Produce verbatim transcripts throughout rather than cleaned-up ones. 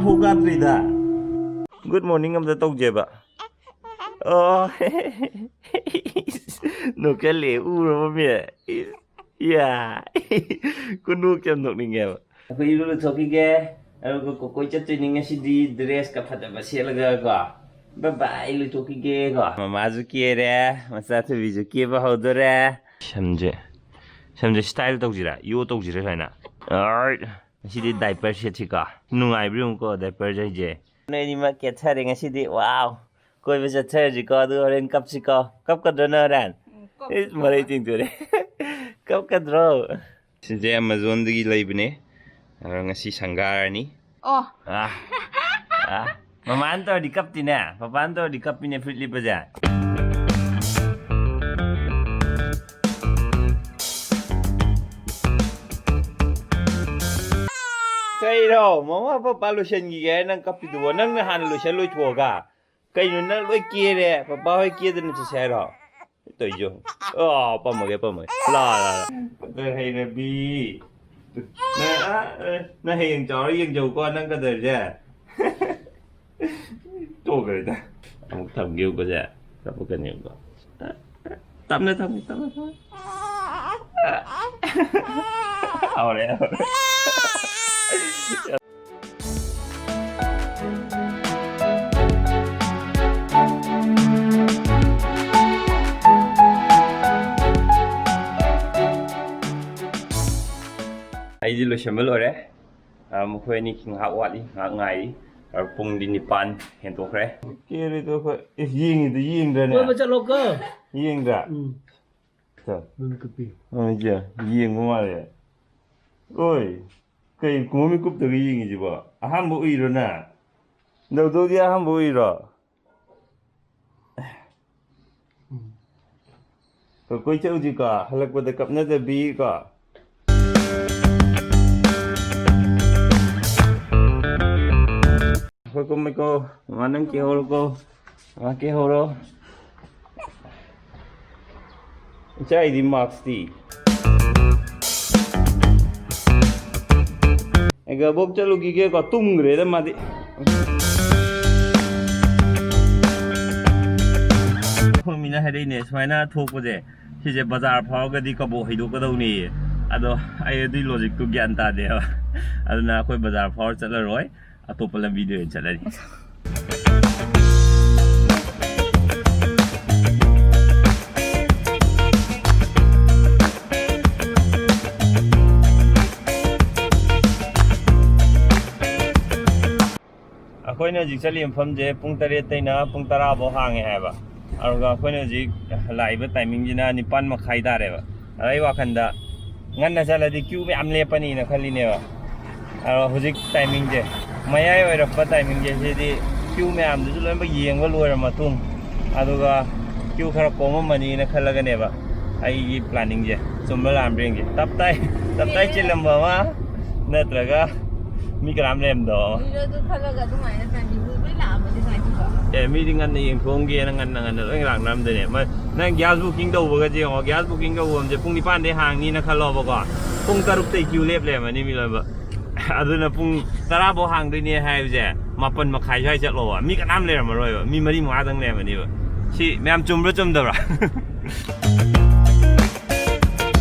ꯍꯧꯒꯠꯇ꯭ꯔꯤꯗ꯫ Good morning ꯑꯝꯇ ꯇꯧꯖꯦꯕ꯫ ꯑꯣ꯫ ꯅꯣꯛꯆꯜꯂꯦ, ꯎꯔꯕ ꯃꯤ? ꯌꯥ꯫ ꯈꯨꯅꯣꯛꯁꯦ ꯌꯥꯝ ꯅꯣꯛꯅꯤꯡꯉꯦꯕ꯫ ꯑꯩꯈꯣꯏ ꯏꯔꯨ ꯂꯨꯊꯣꯛꯈꯤꯒꯦ꯫ ꯑꯗꯨꯒ ꯀꯣꯀꯣꯏ ꯆꯠꯇꯣꯏꯅꯤ ꯉꯁꯤꯗꯤ, ꯗ꯭ꯔꯦꯁꯀ ꯐꯖꯕ ꯁꯦꯠꯂꯒ ꯀꯣ꯫ ꯕꯥꯏ ꯕꯥꯏ, ꯂꯨꯊꯣꯛꯈꯤꯒꯦ ꯀꯣ꯫ ꯃꯃꯥꯁꯨ ꯀꯦꯔꯦ, ꯃꯆꯥ ꯊꯣꯏꯕꯤꯁꯨ ꯀꯦꯕ ꯍꯧꯗꯣꯔꯦ꯫ ꯁꯝꯁꯦ, ꯁꯝꯁꯦ style ꯇꯧꯁꯤꯔꯥ? ꯌꯣ ꯇꯧꯁꯤꯔꯥ ꯁꯨꯃꯥꯏꯅ? Alright꯫ ꯉꯁꯤꯗꯤ diaper ꯁꯦꯠꯁꯤꯀꯣ꯫ ꯅꯨꯡꯉꯥꯏꯕ꯭ꯔꯥ ꯌꯦꯡꯉꯨꯀꯣ diaper ꯁꯦ ꯑꯩꯁꯦ꯫ ꯅꯣꯏ ꯑꯅꯤꯃꯛ ꯀꯦꯊꯔꯦ ꯉꯁꯤꯗꯤ꯫ Wow! ꯀꯣꯏꯕ ꯆꯠꯊꯔꯁꯤꯀꯣ, ꯑꯗꯨꯒ ꯍꯣꯔꯦꯟ ꯀꯞꯁꯤꯀꯣ꯫ ꯀꯞꯀꯗ꯭ꯔꯣ ꯅꯪ ꯍꯣꯔꯦꯟ? ꯎꯝ, ꯀꯞ-, ꯏꯁ, ꯃꯔꯩ ꯆꯤꯡꯗꯣꯔꯦ꯫ ꯀꯞꯀꯗ꯭ꯔꯣ? ꯁꯤꯁꯦ Amazon ꯗꯒꯤ ꯂꯩꯕꯅꯦ꯫ ꯑꯗꯣ ꯉꯁꯤ ꯁꯪꯒꯥꯔꯅꯤ꯫ ꯑꯣ꯫ ꯑꯥ꯫ ꯑꯥ꯫ ꯃꯃꯥꯅ ꯇꯧꯔꯗꯤ ꯀꯞꯇꯤꯅꯦ, ꯄꯄꯥꯅ ꯇꯧꯔꯗꯤ ꯀꯞꯄꯤꯅꯦ ꯐꯨꯔꯤꯠ ꯂꯤꯠꯄꯁꯦ꯫ ꯀꯩꯔꯣ? ꯃꯃꯥ ꯄꯄꯥ ꯂꯣꯏꯁꯟꯈꯤꯒꯦ ꯍꯥꯏꯔ ꯅꯪ ꯀꯞꯄꯤꯗꯨꯕꯣ? ꯅꯪꯅ ꯍꯥꯟꯅ ꯂꯣꯏꯁꯟ ꯂꯣꯏꯊꯣꯛꯑꯒ꯫ ꯀꯩꯅꯣ ꯅꯪ ꯂꯣꯏ ꯀꯦꯔꯦ? ꯄꯄꯥ ꯍꯣꯏ ꯀꯦꯗꯅ ꯆꯠꯁꯦ ꯍꯥꯏꯔꯣ? ꯇꯧꯏꯁꯨ꯫ ꯑꯣ, ꯄꯝꯃꯒꯦ, ꯄꯝꯃꯒꯦ꯫ ꯂꯥ, ꯂꯥ, ꯂꯥ꯫ ꯀꯗꯔ ꯍꯩꯔꯕꯤ꯫ ꯅꯪ, ꯑ, ꯑ, ꯅꯪ ꯍꯌꯦꯡ ꯆꯥꯎꯔ ꯌꯦꯡꯖꯧꯀꯣ, ꯅꯪ ꯀꯗꯔꯁꯦ꯫ ꯇꯣꯛꯈ꯭ꯔꯦꯗ꯫ ꯑꯃꯨꯛ ꯊꯝꯒꯦꯕꯀꯣ ꯁꯦ꯫ ꯀꯞꯄꯛꯀꯅꯦꯕꯀꯣ꯫ ꯇꯞꯅ ꯊꯝꯒꯦ, ꯇꯞꯅ ꯊꯝꯒꯦ꯫ ꯍꯧꯔꯦ, ꯍꯧꯔꯦ꯫ ꯑꯩꯗꯤ ꯂꯣꯏꯁꯤꯟꯕ ꯂꯣꯏꯔꯦ꯫ ꯑ, ꯃꯈꯣꯏ ꯑꯅꯤ ꯉꯥꯏꯍꯥꯛ ꯋꯥꯠꯂꯤ, ꯉꯥꯏꯍꯥꯛ ꯉꯥꯏꯔꯤ꯫ ꯑ, ꯄꯨꯡꯗꯤ ꯅꯤꯄꯥꯟ ꯍꯦꯟꯗꯣꯛꯈ꯭ꯔꯦ꯫ ꯀꯦꯔꯦꯗꯣ ꯑꯩꯈꯣꯏ꯫ ꯑꯦ, ꯌꯦꯡꯉꯤꯗꯣ ꯌꯦꯡꯗ꯭ꯔꯅꯦ? ꯀꯣꯏꯕ ꯆꯠꯂꯣꯀꯣ꯫ ꯌꯦꯡꯗ꯭ꯔꯥ? ꯎꯝ꯫ ꯆꯣ꯫ ꯅꯪ ꯀꯞꯄꯤ꯫ ꯑ, ꯏꯆꯦ, ꯌꯦꯡꯕ ꯃꯥꯜꯂꯦ꯫ ꯑꯣꯏ, ꯀꯩ ꯈꯨꯃꯨ ꯃꯤꯀꯨꯞꯇꯒ ꯌꯦꯡꯉꯤꯁꯤꯕꯣ? ꯑꯍꯥꯟꯕ ꯎꯏꯔꯣ ꯅꯪ? ꯗꯧꯗꯧꯗꯤ ꯑꯍꯥꯟꯕ ꯎꯏꯔꯣ? ꯎꯝ꯫ ꯀꯣꯏ ꯆꯠꯂꯨꯁꯤꯀꯣ, ꯍꯜꯂꯛꯄꯗ ꯀꯞꯅꯗꯕꯤ ꯀꯣ꯫ ꯑꯩꯈꯣꯏ ꯀꯨꯝꯃꯩꯀꯣ, ꯃꯃꯥ ꯅꯪ ꯀꯦꯍꯧꯔꯣꯀꯣ, ꯃꯃꯥ ꯀꯦꯍꯧꯔꯣ꯫ ꯏꯆꯥ, ꯑꯩꯗꯤ mask ꯇꯤ꯫ ꯑꯩꯒꯕꯣꯛ ꯆꯠꯂꯨꯈꯤꯒꯦꯀꯣ, ꯇꯨꯝꯈ꯭ꯔꯦꯗ ꯃꯥꯗꯤ꯫ ꯑꯩꯈꯣꯏ ꯃꯤꯅ ꯍꯥꯏꯔꯛꯏꯅꯦ, ꯁꯨꯃꯥꯏꯅ ꯊꯣꯛꯄꯁꯦ, ꯁꯤꯁꯦ ꯕꯖꯥꯔ ꯐꯥꯎꯔꯒꯗꯤ ꯀꯕꯣꯛ ꯍꯩꯗꯣꯛꯀꯗꯧꯅꯦꯌꯦ꯫ ꯑꯗꯣ ꯑꯩ ꯑꯗꯨꯏ ꯂꯣꯖꯤꯛꯇꯨ ꯒ꯭ꯌꯥꯟ ꯇꯥꯗꯦꯕ꯫ ꯑꯗꯨꯅ ꯑꯩꯈꯣꯏ ꯕꯖꯥꯔ ꯐꯥꯎꯔ ꯆꯠꯂꯔꯣꯏ, ꯑꯇꯣꯞꯄ ꯂꯝꯕꯤꯗ ꯑꯣꯏꯅ ꯆꯠꯂꯅꯤ꯫ ꯑꯩꯈꯣꯏꯅ ꯍꯧꯖꯤꯛ ꯆꯠꯂꯤꯕ ꯃꯐꯝꯁꯦ ꯄꯨꯡ ꯇꯔꯦꯠꯇꯩꯅ ꯄꯨꯡ ꯇꯔꯥ ꯐꯥꯎ ꯍꯥꯡꯉꯦ ꯍꯥꯏꯕ꯫ ꯑꯗꯨꯒ ꯑꯩꯈꯣꯏꯅ ꯍꯧꯖꯤꯛ ꯂꯥꯛꯏꯕ ꯇꯥꯏꯃꯤꯡꯁꯤꯅ ꯅꯤꯄꯥꯟ ꯃꯈꯥꯏ ꯇꯥꯔꯦꯕ꯫ ꯑꯗ ꯑꯩ ꯋꯥꯈꯟꯗ ꯉꯟꯅ ꯆꯠꯂꯗꯤ ꯀ꯭ꯌꯨ ꯃꯌꯥꯝ ꯂꯦꯞꯄꯅꯤꯅ ꯈꯜꯂꯤꯅꯦꯕ꯫ ꯑꯗꯣ ꯍꯧꯖꯤꯛ ꯇꯥꯏꯃꯤꯡꯁꯦ, ꯃꯌꯥꯏ ꯑꯣꯏꯔꯛꯄ ꯇꯥꯏꯃꯤꯡꯁꯦ, ꯁꯤꯗꯤ ꯀ꯭ꯌꯨ ꯃꯌꯥꯝꯗꯨꯁꯨ ꯂꯣꯏꯅꯃꯛ ꯌꯦꯡꯕ ꯂꯣꯏꯔ ꯃꯇꯨꯡ, ꯑꯗꯨꯒ ꯀ꯭ꯌꯨ ꯈꯔ ꯀꯣꯝꯃꯝꯃꯅꯤꯅ ꯈꯜꯂꯒꯅꯦꯕ ꯑꯩꯒꯤ ꯄ꯭ꯂꯥꯅꯤꯡꯁꯦ꯫ ꯆꯨꯝꯕ꯭ꯔꯥ ꯂꯥꯟꯕ꯭ꯔꯥ ꯌꯦꯡꯒꯦ꯫ ꯇꯞꯇꯥꯏ, ꯇꯞꯇꯥꯏ ꯆꯤꯜꯂꯝꯕ ꯑꯃ, ꯅꯠꯇ꯭ꯔꯒ ꯃꯤ ꯀꯅꯥꯝ ꯂꯩꯔꯝꯗꯕ ꯑꯃ꯫ ꯃꯤꯗꯣ ꯑꯗꯨ ꯈꯜꯂꯒ ꯑꯗꯨꯃꯥꯏꯅ ꯇꯥꯏꯃꯤꯡꯗꯨ ꯂꯣꯏ ꯂꯥꯛꯑꯝꯃꯗꯤ ꯅꯨꯡꯉꯥꯏꯇꯦꯀꯣ꯫ ꯑꯦ, ꯃꯤꯗꯤ ꯉꯟꯅ ꯌꯦꯡꯊꯣꯛꯑꯝꯒꯦꯅ ꯉꯟꯅ ꯉꯟꯅ ꯂꯣꯏ ꯂꯥꯛꯅꯔꯝꯗꯣꯏꯅꯦ꯫ ꯃ-, ꯅꯪ ꯒ꯭ꯌꯥꯁ ꯕꯨꯀꯤꯡ ꯇꯧꯕꯒꯁꯦ ꯌꯦꯡꯉꯣ, ꯒ꯭ꯌꯥꯁ ꯕꯨꯀꯤꯡ ꯇꯧꯕꯁꯦ ꯄꯨꯡ ꯅꯤꯄꯥꯟꯗꯩ ꯍꯥꯡꯅꯤꯅ ꯈꯜꯂꯣꯕꯀꯣ, ꯄꯨꯡ ꯇꯔꯨꯛꯇꯩ ꯀ꯭ꯌꯨ ꯂꯦꯞ ꯂꯩꯔꯝꯃꯅꯤ ꯃꯤ ꯂꯣꯏꯅꯃꯛ꯫ ꯑꯗꯨꯅ ꯄꯨꯡ ꯇꯔꯥ ꯐꯥꯎ ꯍꯥꯡꯗꯣꯏꯅꯦ ꯍꯥꯏꯕꯁꯦ, ꯃꯥꯄꯟ ꯃꯈꯥꯏ ꯁ꯭ꯋꯥꯏ ꯆꯠꯂꯣꯕ, ꯃꯤ ꯀꯅꯥꯝ ꯂꯩꯔꯝꯃꯔꯣꯏꯕ, ꯃꯤ ꯃꯔꯤ ꯃꯉꯥꯗꯪ ꯂꯩꯔꯝꯃꯅꯤꯕ꯫ ꯁꯤ ꯃꯌꯥꯝ ꯆꯨꯝꯕ꯭ꯔꯥ ꯆꯨꯝꯗꯕ꯭ꯔꯥ?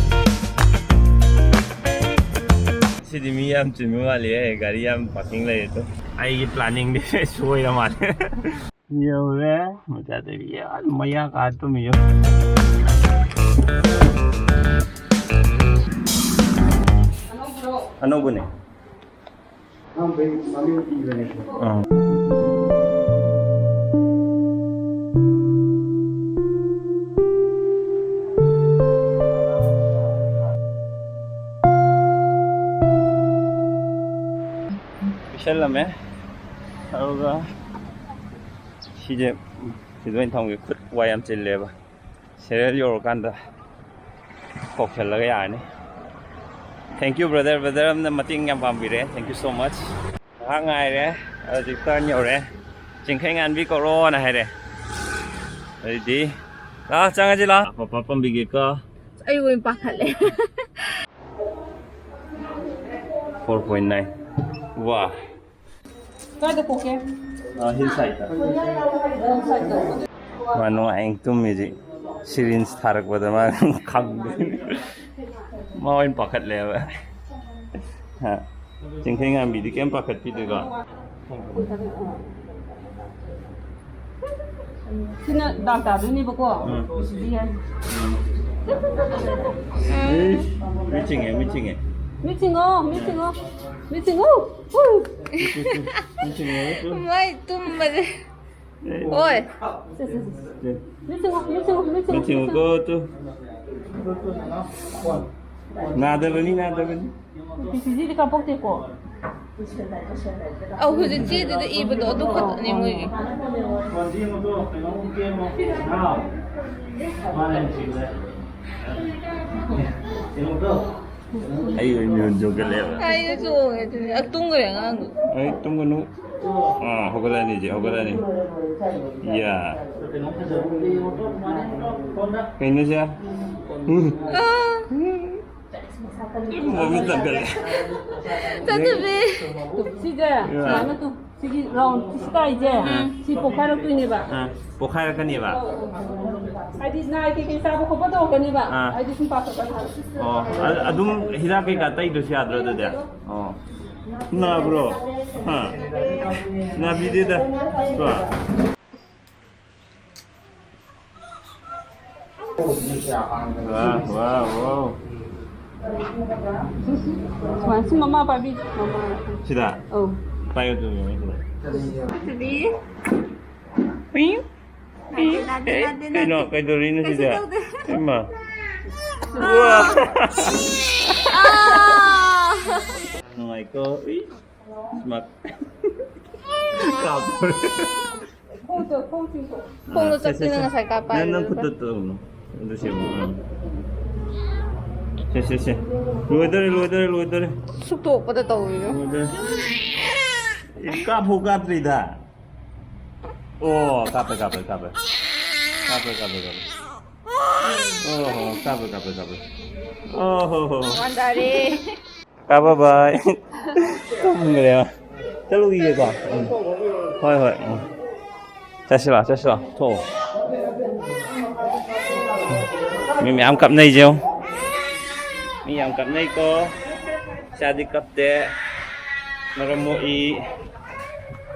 ꯁꯤꯗꯤ ꯃꯤ ꯌꯥꯝ ꯆꯤꯟꯕ ꯃꯥꯜꯂꯤꯍꯦ, ꯒꯥꯔꯤ ꯌꯥꯝ ꯄꯥꯔꯀꯤꯡ ꯂꯩꯌꯦ꯫ ꯑꯗꯣ ꯑꯩꯒꯤ ꯄ꯭ꯂꯥꯅꯤꯡꯗꯤ ꯁꯣꯏꯔ ꯃꯥꯜꯂꯦ꯫ ꯌꯧꯔꯦ, ꯃꯆꯥꯗꯒꯤ ꯃꯌꯥ ꯀꯥ ꯇꯨꯝꯃꯤꯌꯣ꯫ ꯑꯅꯧꯕꯅꯦ꯫ ꯑꯥ꯫ ꯄꯤꯁꯜꯂꯝꯃꯦ꯫ ꯑꯗꯨꯒ ꯁꯤꯁꯦ ꯁꯤꯗ ꯑꯣꯏꯅ ꯊꯝꯒꯦ꯫ ꯈꯨꯠ ꯋꯥꯏ ꯌꯥꯝ ꯆꯤꯜꯂꯦꯕ꯫ ꯁꯦꯔꯦꯜ ꯌꯧꯔꯀꯥꯟꯗ ꯀꯧꯁꯜꯂꯒ ꯌꯥꯔꯅꯤ꯫ Thank you, brother꯫ Brother ꯑꯃꯅ ꯃꯇꯦꯡ ꯌꯥꯝ ꯄꯥꯡꯕꯤꯔꯦ꯫ Thank you so much꯫ ꯉꯥꯏꯍꯥꯛ ꯉꯥꯏꯔꯦ꯫ ꯍꯧꯖꯤꯛ turn ꯌꯧꯔꯦ꯫ ꯆꯤꯡꯈꯩ ꯉꯥꯟꯕꯤ ꯀꯧꯔꯣꯅ ꯍꯥꯏꯔꯦ꯫ ꯑꯗꯨꯗꯤ ꯂꯥꯛꯑꯣ, ꯆꯪꯉꯁꯤ ꯂꯥꯛꯑꯣ꯫ ꯄꯥꯄꯥ ꯄꯥꯝꯕꯤꯒꯦꯀꯣ꯫ ꯑꯩ ꯑꯣꯏꯅ ꯄꯥꯈꯠꯂꯦ꯫ Four point nine. ꯋꯥ꯫ ꯀꯥꯏꯗ ꯄꯣꯛꯀꯦ? ꯑ, ꯍꯤꯜ ꯁꯥꯏꯠꯇ꯫ ꯃꯥ ꯅꯨꯡꯉꯥꯏꯅ ꯇꯨꯝꯃꯤꯁꯤ꯫ ꯁꯤꯔꯤꯟꯁ ꯊꯥꯔꯛꯄꯗ ꯃꯥ ꯈꯪꯗꯦ꯫ ꯃꯥ ꯑꯣꯏꯅ ꯄꯥꯈꯠꯂꯦꯕ꯫ ꯍꯥ꯫ ꯆꯤꯡꯈꯩꯉꯥꯟꯕꯤꯗꯤ ꯀꯩꯝ ꯄꯥꯈꯠꯄꯤꯗꯦꯀꯣ? ꯁꯤꯅ ꯗꯥꯛ ꯇꯥꯗꯣꯏꯅꯦꯕꯀꯣ꯫ ꯎꯝ꯫ ꯁꯤꯗꯤ ꯌꯥꯏ꯫ ꯎꯝ꯫ ꯏꯁ, ꯃꯤꯠ ꯆꯤꯡꯉꯦ, ꯃꯤꯠ ꯆꯤꯡꯉꯦ꯫ ꯃꯤꯠ ꯆꯤꯡꯉꯣ, ꯃꯤꯠ ꯆꯤꯡꯉꯣ, ꯃꯤꯠ ꯆꯤꯡꯉꯣ꯫ ꯎ꯫ ꯃꯤꯠ ꯆꯤꯡꯉꯦ, ꯃꯤꯠ ꯆꯤꯡꯉꯦ꯫ ꯃꯥꯏ ꯇꯨꯝꯕꯁꯦ꯫ ꯑꯦ꯫ ꯍꯣꯏ꯫ ꯁꯦ, ꯁꯦ, ꯁꯦ꯫ ꯁꯦ꯫ ꯃꯤꯠ ꯆꯤꯡꯉꯣ, ꯃꯤꯠ ꯆꯤꯡꯉꯣ, ꯃꯤꯠ ꯆꯤꯡꯉꯣ, ꯃꯤꯠ ꯆꯤꯡꯉꯣꯀꯣ, ꯃꯤꯠ ꯆꯤꯡꯉꯣ꯫ ꯇꯨ꯫ ꯅꯥꯗꯕꯅꯤ, ꯅꯥꯗꯕꯅꯤ꯫ ꯄꯤ ꯁꯤ ꯖꯤꯗꯤ ꯀꯥꯞꯄꯛꯇꯦꯀꯣ? ꯑꯧ, ꯍꯧꯖꯤꯛ ꯆꯦꯗꯨꯗ ꯏꯕꯗꯣ ꯑꯗꯨ ꯈꯛꯇꯅꯦ ꯃꯣꯏꯒꯤ꯫ ꯑꯩ ꯑꯣꯏꯅ ꯃꯤꯍꯨꯟ ꯆꯣꯡꯈꯠꯂꯦꯕ꯫ ꯑꯩꯁꯨ ꯆꯣꯡꯉꯦ ꯑꯗꯨꯅꯦ꯫ ꯑ, ꯇꯨꯝꯈ꯭ꯔꯦ ꯑꯉꯥꯡꯗꯣ꯫ ꯑꯩ ꯇꯨꯝꯒꯅꯨ꯫ ꯑꯥ, ꯍꯧꯒꯠꯂꯛꯑꯅꯤ ꯏꯆꯦ, ꯍꯧꯒꯠꯂꯛꯑꯅꯤ꯫ ꯌꯥ꯫ ꯀꯩꯅꯣ ꯁꯦ? ꯎꯝ꯫ ꯑꯥ꯫ ꯃꯃꯤꯠ ꯇꯪꯈꯠꯂꯦ꯫ ꯆꯠꯇꯕꯤ꯫ ꯁꯤꯁꯦ ꯌꯥ꯫ ꯁꯨꯃꯥꯏꯅ ꯇꯨ-, ꯁꯤꯒꯤ ꯔꯥꯎꯟ ꯁꯤ ꯇꯥꯏꯁꯦ꯫ ꯎꯝ꯫ ꯁꯤ ꯄꯣꯛꯈꯥꯏꯔꯛꯇꯣꯏꯅꯦꯕ꯫ ꯑꯥ, ꯄꯣꯛꯈꯥꯏꯔꯛꯀꯅꯦꯕ꯫ ꯍꯥꯏꯗꯤ ꯅꯥꯏ ꯀꯩꯀꯩ ꯆꯥꯕ ꯈꯣꯠꯄ ꯇꯧꯔꯛꯀꯅꯦꯕ꯫ ꯑꯥ꯫ ꯍꯥꯏꯗꯤ ꯁꯨꯝ ꯄꯥꯊꯣꯛꯄ ꯍꯥꯏꯕ꯫ ꯑꯣ, ꯑ-, ꯑꯗꯨꯝ ꯍꯤꯗꯥꯛ ꯀꯩꯀꯥ ꯇꯩꯗ꯭ꯔꯁꯨ ꯌꯥꯗ꯭ꯔꯣ ꯑꯗꯨꯗꯤ? ꯑꯣ꯫ ꯅꯥꯕ꯭ꯔꯣ? ꯍꯥ? ꯅꯥꯕꯤꯗꯦꯗ꯫ ꯀꯣ? ꯋꯥ, ꯋꯥ, ꯋꯥ꯫ ꯁꯨꯃꯥꯏꯅ ꯁꯤ ꯃꯃꯥ ꯄꯥꯏꯕꯤ, ꯃꯃꯥ꯫ ꯁꯤꯗ? ꯑꯧ꯫ ꯄꯥꯏꯌꯨ ꯑꯗꯨ ꯃꯃꯥ ꯁꯤꯗ꯫ ꯑꯗꯨꯗꯤ꯫ ꯄꯤꯡ, ꯄꯤꯡ꯫ ꯅꯥꯗꯦ, ꯑꯦ, ꯅꯥꯗꯦ, ꯀꯩꯅꯣ, ꯅꯥꯗꯦ꯫ ꯀꯩꯗꯧꯔꯤꯅꯣ ꯀꯩꯁꯨ ꯁꯤꯗ? ꯇꯧꯗꯦ꯫ ꯏꯃꯥ꯫ ꯑꯥ꯫ ꯋꯥ꯫ ꯑꯥ꯫ ꯅꯨꯡꯉꯥꯏꯀꯣ? ꯏ꯫ ꯁ꯭ꯃꯥꯔꯠ꯫ ꯀꯥꯞꯄ꯫ ꯈꯣꯡꯗꯣ, ꯈꯣꯡ ꯆꯤꯡꯊꯣꯛ꯫ ꯈꯣꯡꯗꯣ ꯑꯥ, ꯁꯦ, ꯁꯦ, ꯆꯠꯄꯅꯤꯅ ꯁꯦ꯫ ꯉꯁꯥꯏ ꯀꯥꯞꯄ ꯅꯪ, ꯅꯪ ꯍꯥꯏꯕꯗꯨꯗ꯫ ꯈꯨꯠꯇꯣ ꯇꯧꯅꯨ꯫ ꯑꯗꯨ ꯁꯦꯝꯃꯣ, ꯎꯝ꯫ ꯁꯦ, ꯁꯦ, ꯁꯦ꯫ ꯂꯣꯏꯗꯣꯔꯦ, ꯂꯣꯏꯗꯣꯔꯦ, ꯂꯣꯏꯗꯣꯔꯦ꯫ ꯁꯨꯛꯇꯣꯛꯄꯗ ꯇꯧꯔꯤꯗꯣ꯫ ꯂꯣꯏꯗꯣꯔꯦ꯫ ꯑꯦ, ꯀꯥꯞꯐꯧ ꯀꯥꯞꯇ꯭ꯔꯤꯗ꯫ ꯑꯣ, ꯀꯥꯞꯄꯦ, ꯀꯥꯞꯄꯦ, ꯀꯥꯞꯄꯦ꯫ ꯀꯥꯞꯄꯦ, ꯀꯥꯞꯄꯦ, ꯀꯥꯞꯄꯦ꯫ ꯑꯣ ꯍꯣ, ꯀꯥꯞꯄꯦ, ꯀꯥꯞꯄꯦ, ꯀꯥꯞꯄꯦ꯫ ꯑꯣ ꯍꯣ ꯍꯣ꯫ ꯋꯥꯟꯗꯔꯦ꯫ ꯕꯥꯏ ꯕꯥꯏ꯫ ꯇꯨꯝꯈ꯭ꯔꯦ꯫ ꯆꯠꯂꯨꯈꯤꯒꯦꯀꯣ꯫ ꯎꯝ꯫ ꯍꯣꯏ ꯍꯣꯏ꯫ ꯎꯝ꯫ ꯆꯠꯁꯤ ꯂꯥꯛꯑꯣ, ꯆꯠꯁꯤ ꯂꯥꯛꯑꯣ꯫ ꯊꯣꯛꯑꯣ꯫ ꯃꯤ ꯃꯌꯥꯝ ꯀꯞꯅꯩꯁꯦ ꯌꯦꯡꯉꯣ꯫ ꯃꯤ ꯌꯥꯝ ꯀꯞꯅꯩꯀꯣ꯫ ꯏꯆꯥꯗꯤ ꯀꯞꯇꯦ꯫ ꯃꯔꯝ ꯃꯣꯛꯏ꯫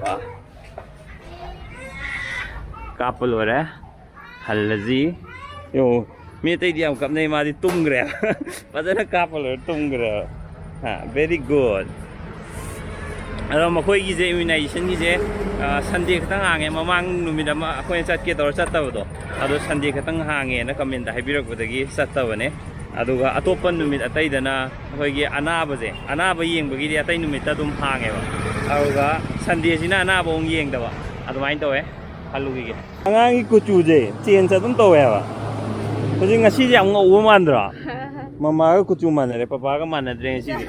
ꯋꯥ꯫ ꯀꯥꯞꯄ ꯂꯣꯏꯔꯦ꯫ ꯍꯜꯂꯁꯤ꯫ ꯌꯦꯡꯉꯣ꯫ ꯃꯤ ꯑꯇꯩꯗꯤ ꯌꯥꯝ ꯀꯞꯅꯩ, ꯃꯥꯗꯤ ꯇꯨꯝꯈ꯭ꯔꯦ꯫ ꯐꯖꯅ ꯀꯥꯞꯄ ꯂꯣꯏꯔ ꯇꯨꯝꯈ꯭ꯔꯦꯕ꯫ ꯍꯥ, very good꯫ ꯑꯗꯣ ꯃꯈꯣꯏꯒꯤꯁꯦ immunizationꯒꯤꯁꯦ, ꯑ, Sunday ꯈꯛꯇꯪ ꯍꯥꯡꯉꯦ꯫ ꯃꯃꯥꯡ ꯅꯨꯃꯤꯠ ꯑꯃ ꯑꯩꯈꯣꯏꯅ ꯆꯠꯀꯦ ꯇꯧꯔ ꯆꯠꯇꯕꯗꯣ, ꯑꯗꯣ Sunday ꯈꯛꯇꯪ ꯍꯥꯡꯉꯦꯅ commentꯇ ꯍꯥꯏꯕꯤꯔꯛꯄꯗꯒꯤ ꯆꯠꯇꯕꯅꯦ꯫ ꯑꯗꯨꯒ ꯑꯇꯣꯞꯄ ꯅꯨꯃꯤꯠ ꯑꯇꯩꯗꯅ ꯑꯩꯈꯣꯏꯒꯤ ꯑꯅꯥꯕꯁꯦ, ꯑꯅꯥꯕ ꯌꯦꯡꯕꯒꯤꯗꯤ ꯑꯇꯩ ꯅꯨꯃꯤꯠꯇ ꯑꯗꯨꯝ ꯍꯥꯡꯉꯦꯕ꯫ ꯑꯗꯨꯒ Sundayꯁꯤꯅ ꯑꯅꯥꯕ ꯑꯃꯨꯛ ꯌꯦꯡꯗꯕ꯫ ꯑꯗꯨꯃꯥꯏꯅ ꯇꯧꯋꯦ꯫ ꯍꯜꯂꯨꯈꯤꯒꯦ꯫ ꯑꯉꯥꯡꯒꯤ ꯀꯨꯆꯨꯁꯦ change ꯑꯗꯨꯝ ꯇꯧꯋꯦ ꯍꯥꯏꯕ꯫ ꯍꯧꯖꯤꯛ ꯉꯁꯤꯁꯦ ꯌꯥꯝ ꯉꯧꯕ ꯃꯥꯟꯗ꯭ꯔꯣ? ꯃꯃꯥꯒ ꯀꯨꯆꯨ ꯃꯥꯟꯅꯔꯦ, ꯄꯄꯥꯒ ꯃꯥꯟꯅꯗ꯭ꯔꯦ ꯉꯁꯤꯗꯤ꯫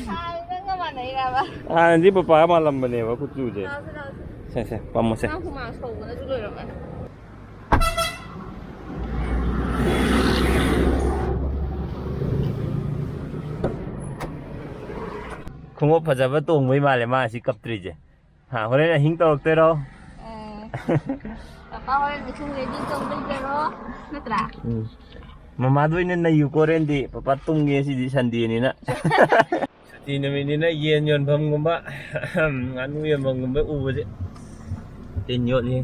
ꯍꯥꯟꯅ ꯅꯪꯒ ꯃꯥꯟꯅꯩꯔꯕ? ꯍꯥꯟꯅꯗꯤ ꯄꯄꯥꯒ ꯃꯥꯜꯂꯝꯕꯅꯦꯕ ꯀꯨꯆꯨꯁꯦ꯫ ꯂꯥꯎꯁꯦ, ꯂꯥꯎꯁꯦ꯫ ꯁꯦ, ꯁꯦ, ꯄꯥꯝꯃꯣꯁꯦ꯫ ꯅꯪ ꯍꯨꯃꯥꯡ ꯁꯧꯕꯅꯁꯨ ꯂꯣꯏꯔꯝꯃꯅꯤ꯫ ꯈꯣꯡꯎꯞ ꯐꯖꯕ ꯇꯣꯡꯕꯩ ꯃꯥꯜꯂꯦ ꯃꯥ ꯉꯁꯤ ꯀꯞꯇ꯭ꯔꯤꯁꯦ꯫ ꯍꯥ, ꯍꯣꯔꯦꯟ ꯑꯍꯤꯡ ꯇꯧꯔꯛꯇꯣꯏꯔꯣ? ꯑꯦ꯫ ꯄꯄꯥ ꯍꯣꯔꯦꯟ ꯏꯁꯤꯡ ready ꯇꯧꯕꯤꯒꯦꯔꯣ? ꯅꯠꯇ꯭ꯔꯥ? ꯎꯝ꯫ ꯃꯃꯥꯗ ꯑꯣꯏꯅ ꯅꯩꯌꯨꯀꯣ ꯍꯣꯔꯦꯟꯗꯤ꯫ ꯄꯄꯥ ꯇꯨꯝꯒꯦ ꯉꯁꯤꯗꯤ Sundayꯅꯤꯅ꯫ ꯁꯨꯇꯤ ꯅꯨꯃꯤꯠꯅꯤꯅ ꯌꯦꯟ ꯌꯣꯟꯐꯝꯒꯨꯝꯕ, ꯉꯥꯅꯨ ꯌꯣꯟꯐꯝꯒꯨꯝꯕ ꯎꯕꯁꯦ ꯇꯤꯟ ꯌꯣꯠꯂꯤ꯫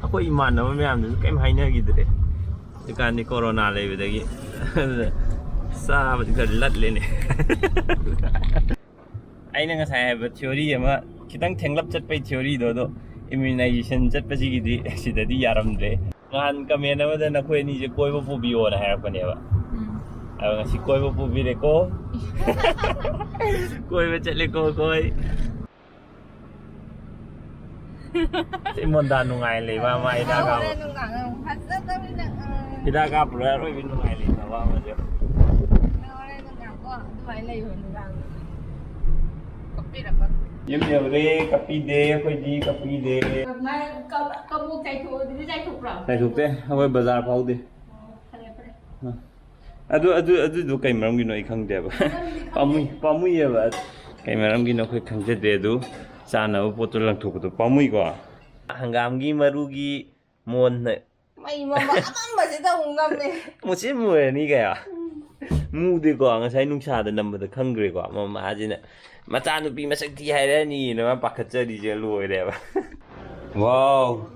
ꯑꯩꯈꯣꯏ ꯏꯃꯥꯟꯅꯕ ꯃꯌꯥꯝꯗꯨꯁꯨ ꯀꯩꯝ ꯍꯥꯏꯅꯈꯤꯗ꯭ꯔꯦ꯫ ꯍꯧꯖꯤꯛꯀꯥꯟꯗꯤ corona ꯂꯩꯕꯗꯒꯤ꯫ ꯑꯗꯨꯅ ꯆꯥꯕꯗꯤ ꯈꯔ ꯂꯠꯂꯦꯅꯦ꯫ ꯑꯩꯅ ꯉꯁꯥꯏ ꯍꯥꯏꯕ theory ꯑꯃ, ꯈꯤꯇꯪ ꯊꯦꯡꯂꯞ ꯆꯠꯄꯩ theoryꯗꯣ, ꯑꯗꯣ immunization ꯆꯠꯄꯁꯤꯒꯤꯗꯤ ꯁꯤꯗꯗꯤ ꯌꯥꯔꯝꯗ꯭ꯔꯦ꯫ ꯅꯍꯥꯟ comment ꯑꯃꯗ ꯅꯈꯣꯏ ꯑꯅꯤꯁꯦ ꯀꯣꯏꯕ ꯄꯨꯕꯤꯌꯣꯅ ꯍꯥꯏꯔꯛꯄꯅꯦꯕ꯫ ꯎꯝ꯫ ꯑꯗꯣ ꯉꯁꯤ ꯀꯣꯏꯕ ꯄꯨꯕꯤꯔꯦꯀꯣ꯫ ꯀꯣꯏꯕ ꯆꯠꯂꯦꯀꯣ ꯑꯩꯈꯣꯏ꯫ ꯁꯤ ꯃꯣꯟꯗꯥ ꯅꯨꯡꯉꯥꯏ ꯂꯩꯕ ꯑꯃ ꯍꯤꯗꯥꯛ ꯀꯥꯞꯄ꯫ ꯍꯣꯔꯦꯟ ꯅꯨꯡꯗꯥꯡ ꯑꯃꯨꯛ ꯐꯖꯗꯕꯤꯗ, ꯎꯝ꯫ ꯍꯤꯗꯥꯛ ꯀꯥꯞꯄꯨꯔ ꯑꯔꯣꯏꯕꯤ ꯅꯨꯡꯉꯥꯏ ꯂꯩꯅꯕ ꯑꯃꯁꯦ꯫ ꯅꯪ ꯍꯣꯔꯦꯟ ꯅꯨꯡꯗꯥꯡꯀꯣ ꯑꯗꯨꯃꯥꯏꯅ ꯂꯩꯌꯣ ꯅꯨꯡꯗꯥꯡꯗ꯫ ꯀꯞꯄꯤꯔꯛꯀꯅꯨ꯫ ꯌꯨꯝ ꯌꯧꯔꯦ, ꯀꯞꯄꯤꯗꯦ ꯑꯩꯈꯣꯏꯗꯤ, ꯀꯞꯄꯤꯗꯦ꯫ ꯀꯃꯥꯏ-, ꯀꯞ-, ꯀꯕꯣꯛ ꯆꯥꯏꯊꯣꯛꯑꯣ ꯑꯗꯨꯗꯤ ꯆꯥꯏꯊꯣꯛꯄ꯭ꯔꯣ? ꯆꯥꯏꯊꯣꯛꯇꯦ, ꯑꯩꯈꯣꯏ ꯕꯖꯥꯔ ꯐꯥꯎꯗꯦ꯫ ꯑꯣ, ꯐꯔꯦ, ꯐꯔꯦ꯫ ꯑ꯫ ꯑꯗꯨ ꯑꯗꯨ ꯑꯗꯨꯗꯣ ꯀꯩ ꯃꯔꯝꯒꯤꯅꯣ ꯑꯩ ꯈꯪꯗꯦꯕ꯫ ꯄꯥꯝꯃꯨꯏ ꯄꯥꯝꯃꯨꯏꯌꯦꯕ꯫ ꯀꯩ ꯃꯔꯝꯒꯤꯅꯣ ꯑꯩꯈꯣꯏ ꯈꯪꯖꯗꯦ꯫ ꯑꯗꯨ ꯆꯥꯅꯕ ꯄꯣꯠꯇꯣ ꯂꯪꯊꯣꯛꯄꯗꯣ ꯄꯥꯝꯃꯨꯏꯀꯣ꯫ ꯍꯪꯒꯥꯝꯒꯤ ꯃꯔꯨꯒꯤ ꯃꯣꯟꯅ ꯃꯩ ꯃꯝꯕ ꯑꯃꯝꯕꯁꯤꯗ ꯑꯃꯨꯛ ꯉꯝꯃꯦ꯫ ꯃꯨꯁꯤꯟ ꯃꯨꯔꯅꯤ ꯀꯌꯥ꯫ ꯃꯨꯗꯦꯀꯣ, ꯉꯁꯥꯏ ꯅꯨꯡꯁꯥꯗ ꯅꯝꯕꯗ ꯈꯪꯈ꯭ꯔꯦꯀꯣ꯫ ꯃꯃꯥꯁꯤꯅ ꯃꯆꯥꯅꯨꯄꯤ ꯃꯁꯛ ꯊꯤ ꯍꯥꯏꯔꯅꯤꯅ ꯃꯥ ꯄꯥꯈꯠꯆꯔꯤꯁꯦ ꯂꯣꯏꯔꯦꯕ꯫ ꯋꯥꯎ꯫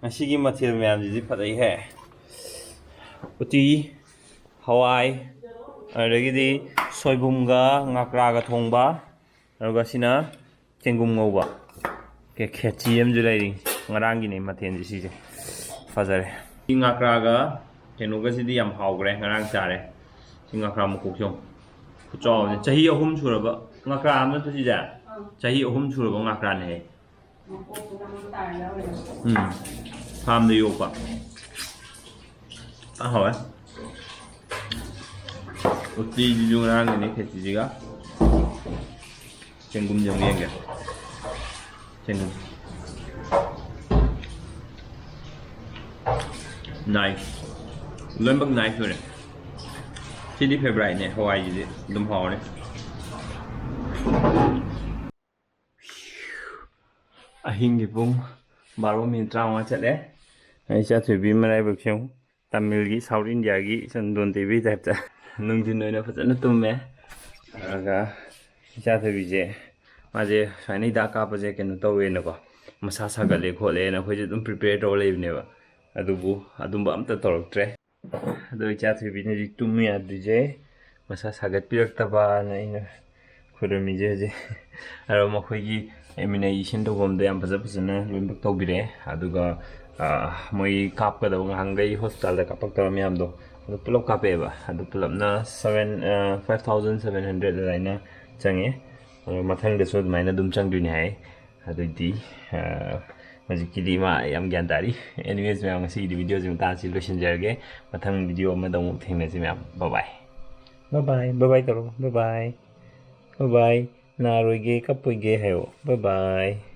ꯉꯁꯤꯒꯤ ꯃꯊꯦꯜ ꯃꯌꯥꯝꯁꯤꯗꯤ ꯐꯖꯩꯍꯦ꯫ ꯎꯇꯤ, ꯍꯋꯥꯏ, ꯑꯗꯨꯗꯒꯤꯗꯤ ꯁꯣꯏꯕꯨꯝꯒ ꯉꯥꯀ꯭ꯔꯥꯒ ꯊꯣꯡꯕ, ꯑꯗꯨꯒ ꯁꯤꯅ ꯆꯦꯡꯒꯨꯝ ꯉꯧꯕ꯫ ꯀꯦ-, ꯈꯦꯆꯤ ꯑꯃꯁꯨ ꯂꯩꯔꯤ꯫ ꯉꯔꯥꯡꯒꯤꯅꯦ ꯃꯊꯦꯜꯁꯦ ꯁꯤꯁꯦ꯫ ꯐꯖꯔꯦ꯫ ꯁꯤ ꯉꯥꯀ꯭ꯔꯥꯒ ꯀꯩꯅꯣꯒꯁꯤꯗꯤ ꯌꯥꯝ ꯍꯥꯎꯈ꯭ꯔꯦ, ꯉꯔꯥꯡ ꯆꯥꯔꯦ꯫ ꯁꯤ ꯉꯥꯀ꯭ꯔꯥ ꯃꯀꯣꯛꯁꯦ ꯌꯦꯡꯉꯨ꯫ ꯈꯨꯆꯥꯎ ꯑꯃꯅꯦ꯫ ꯆꯍꯤ ꯑꯍꯨꯝ ꯁꯨꯔꯕ ꯉꯥꯀ꯭ꯔꯥ ꯑꯃ ꯅꯠꯇ꯭ꯔꯣ ꯁꯤꯁꯦ? ꯆꯍꯤ ꯑꯍꯨꯝ ꯁꯨꯔꯕ ꯉꯥꯀ꯭ꯔꯥꯅꯦ꯫ ꯎꯝ꯫ ꯐꯥꯝꯗ ꯌꯣꯛꯄ꯫ ꯐꯖꯅ ꯍꯥꯎꯋꯦ꯫ ꯎꯇꯤꯁꯤꯁꯨ ꯉꯔꯥꯡꯒꯤꯅꯦ, ꯈꯦꯆꯤꯁꯤꯒ꯫ ꯆꯦꯡꯒꯨꯝꯁꯦ ꯑꯃꯨꯛ ꯌꯦꯡꯒꯦ꯫ ꯆꯦꯡꯒꯨꯝ꯫ Nice꯫ ꯂꯣꯏꯅꯃꯛ nice ꯑꯣꯏꯔꯦ꯫ ꯁꯤꯗꯤ favouriteꯅꯦ, ꯍꯋꯥꯏꯁꯤꯗꯤ ꯑꯗꯨꯝ ꯍꯥꯎꯔꯦ꯫ ꯑꯍꯤꯡꯒꯤ ꯄꯨꯡ ꯕꯥꯔꯣ ꯃꯤꯅꯤꯠ ꯇꯔꯥꯃꯉꯥ ꯆꯠꯂꯦ꯫ ꯑꯩ ꯏꯆꯥ ꯊꯣꯏꯕꯤ ꯃꯔꯥꯏꯕꯛꯁꯦ ꯌꯦꯡꯉꯨ꯫ ꯇꯥꯃꯤꯜꯒꯤ, South Indiaꯒꯤ ꯆꯟꯗꯣꯟ ꯇꯦꯕꯤ typeꯇ ꯅꯨꯡꯊꯤꯟ ꯑꯣꯏꯅ ꯐꯖꯅ ꯇꯨꯝꯃꯦ꯫ ꯑꯗꯨꯒ ꯏꯆꯥ ꯊꯣꯏꯕꯤꯁꯦ, ꯃꯥꯁꯦ ꯁꯨꯃꯥꯏꯅ ꯍꯤꯗꯥꯛ ꯀꯥꯞꯄꯁꯦ ꯀꯩꯅꯣ ꯇꯧꯋꯦꯅꯀꯣ, ꯃꯁꯥ ꯁꯥꯒꯠꯂꯦ ꯈꯣꯠꯂꯦꯅ ꯑꯩꯈꯣꯏꯁꯦ ꯑꯗꯨꯝ prepare ꯇꯧꯔ ꯂꯩꯕꯅꯦꯕ꯫ ꯑꯗꯨꯕꯨ ꯑꯗꯨꯝꯕ ꯑꯝꯇ ꯇꯧꯔꯛꯇ꯭ꯔꯦ꯫ ꯑꯗꯣ ꯏꯆꯥ ꯊꯣꯏꯕꯤꯅ ꯍꯧꯖꯤꯛ ꯇꯨꯝꯃꯨ ꯌꯥꯗ꯭ꯔꯤꯁꯦ ꯃꯁꯥ ꯁꯥꯒꯠꯄꯤꯔꯛꯇꯕꯅ ꯑꯩꯅ ꯈꯨꯔꯨꯝꯃꯤꯁꯦ ꯍꯧꯖꯤꯛ꯫ ꯑꯗꯣ ꯃꯈꯣꯏꯒꯤ immunization ꯇꯧꯐꯝꯗ ꯌꯥꯝ ꯐꯖ ꯐꯖꯅ ꯂꯣꯏꯅꯃꯛ ꯇꯧꯕꯤꯔꯛꯑꯦ꯫ ꯑꯗꯨꯒ, ꯑ, ꯃꯣꯏ ꯀꯥꯞꯀꯗꯕ ꯉꯍꯥꯟꯈꯩ hospitalꯗ ꯀꯥꯞꯄꯛꯇꯕ ꯃꯌꯥꯝꯗꯣ ꯑꯗꯨ ꯄꯨꯂꯞ ꯀꯥꯞꯄꯛꯑꯦꯕ꯫ ꯑꯗꯨ ꯄꯨꯂꯞꯅ seven, ꯑ, five thousand seven hundred ꯑꯗꯨꯃꯥꯏꯅ ꯆꯪꯉꯦ꯫ ꯑꯗꯣ ꯃꯊꯪꯗꯁꯨ ꯑꯗꯨꯃꯥꯏꯅ ꯑꯗꯨꯝ ꯆꯪꯗꯣꯏꯅꯤ ꯍꯥꯏ꯫ ꯑꯗꯨꯗꯤ, ꯑ, ꯍꯧꯖꯤꯛꯀꯤꯗꯤ ꯏꯃꯥ ꯌꯥꯝ ꯒ꯭ꯌꯥꯟ ꯇꯥꯔꯤ꯫ Anyways ꯃꯌꯥꯝ, ꯉꯁꯤꯒꯤꯗꯤ videoꯁꯤ ꯃꯇꯥꯡꯁꯤ ꯂꯣꯏꯁꯤꯟꯖꯔꯒꯦ꯫ ꯃꯊꯪ video ꯑꯃꯗ ꯑꯃꯨꯛ ꯊꯦꯡꯅꯁꯤ ꯃꯌꯥꯝ꯫ Bye bye꯫ Bye bye꯫ Bye bye ꯇꯧꯔꯣ꯫ Bye bye꯫ Bye bye꯫ ꯅꯥꯔꯣꯏꯒꯦ, ꯀꯞꯄꯣꯏꯒꯦ ꯍꯥꯏꯌꯣ꯫ Bye bye꯫